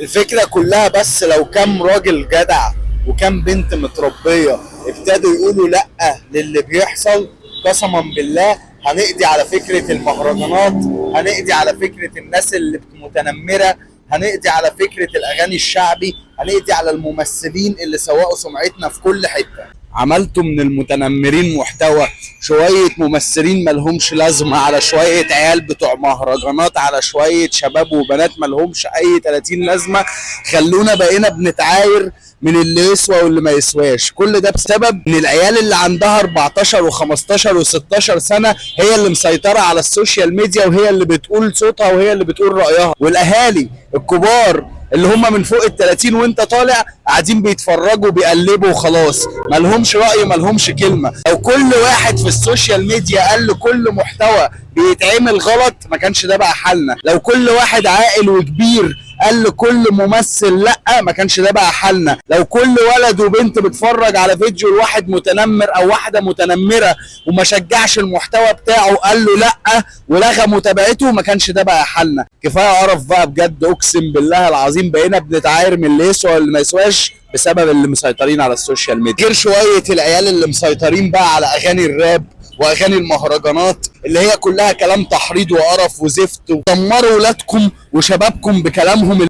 الفكرة كلها بس لو كام راجل جدع وكام بنت متربية ابتدوا يقولوا لأ للي بيحصل، قسما بالله هنقضي على فكرة المهرجانات، هنقضي على فكرة الناس اللي متنمرة، هنقضي على فكرة الأغاني الشعبي، هنقضي على الممثلين اللي سوقوا سمعتنا في كل حتة. عملتوا من المتنمرين محتوى، شوية ممثلين ملهمش لازمة، على شوية عيال بتوع مهرجانات، على شوية شباب وبنات ملهمش أي 30 لازمة. خلونا بقينا بنتعاير من اللي يسوى واللي ما يسواش. كل ده بسبب ان العيال اللي عندها 14 و15 و16 سنة هي اللي مسيطرة على ال social media، وهي اللي بتقول صوتها وهي اللي بتقول رأيها، والاهالي الكبار اللي هم من فوق ال 30 وانت طالع قاعدين بيتفرجوا بيقلبوا وخلاص، مالهمش رأي مالهمش كلمة. لو كل واحد في ال social media قال لكل محتوى بيتعمل غلط ما كانش ده بقى حالنا. لو كل واحد عاقل وكبير قال لكل ممثل لا ما كانش ده بقى حالنا. لو كل ولد وبنت بتفرج على فيديو لواحد متنمر او واحدة متنمرة وما شجعش المحتوى بتاعه قال له لا ولغى متابعته ما كانش ده بقى حالنا. كفاية قرف بقى بجد، اقسم بالله العظيم بقينا بنتعاير من اللي يسوى واللي ما يسواش بسبب اللي مسيطرين على ال social media. غير شوية العيال اللي مسيطرين بقى على اغاني الراب واغاني المهرجانات اللي هي كلها كلام تحريض وقرف وزفت، ودمروا ولادكم وشبابكم بكلامهم.